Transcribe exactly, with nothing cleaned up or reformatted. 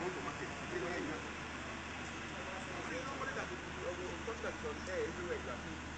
Go to market. Say, "Nobody that is, uh, something that is on air everywhere, you are saying."